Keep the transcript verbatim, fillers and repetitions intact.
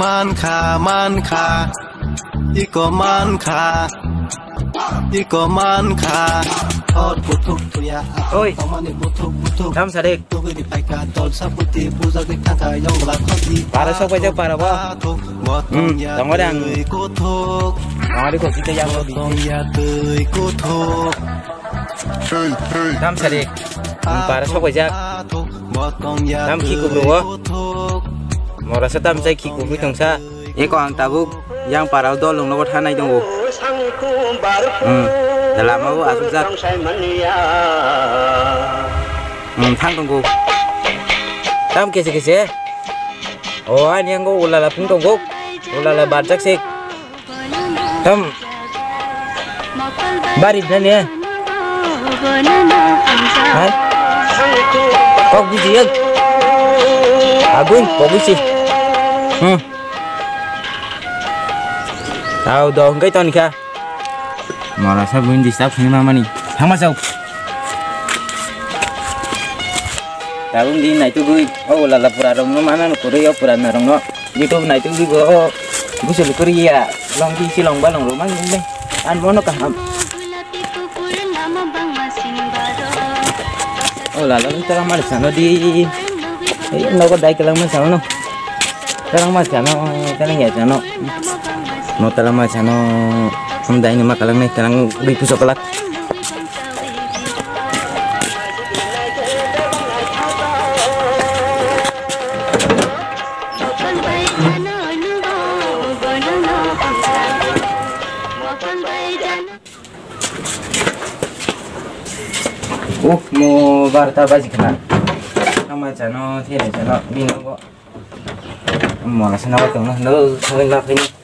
Mankha, mankha, iko mankha, iko mankha. Hor buthuk thuya, oi. Tomani buthuk buthuk. Tam sadik. Tugui di paika, dol saputi, bujak di thangka, yong la khoti. Para sok bai jak para bo. Hmm, tongo dang. Kuthuk. Tongo di khoti te yang khoti. Botong ya tui kuthuk. Tam sadik. Hmm, para sok bai jak. Tam khi kubru bo. Mora sa tam sai khi kubru tong sa. Eko ang tabuk yang parao dol rok nogo thanai tongo. Hmm, da lama o asuk jak. Hmm, thang tongo. Tam kese kese. O ani ango ulala phung tongo. Ulala barjak sik. Tam bari na ne. Hai. Kok biji ya. Agun, kok biji. Hmm. Tao do hwnkhe toni kha. Mora sa buini disturb khini mamani. Thangma chao. Tabuk di naitugwi o ulala pura rokno mana no kwrwi o pura narokno. YouTube naitugwi bo o busul kwrwi ya. Long di si long ba long rok man le. An bono kaham. O lala ni tara mari sano di. Ei nogo dai kelang ma sano no. Tara ma sano, tara ya sano. No tara ma sano. Hum dai ni ma kalang ni kalang di puso kalak. Uk mo barta baji khna. Ama chano, thene chano, bini nogo. Mona sana tongno, no, thangwi ma phini.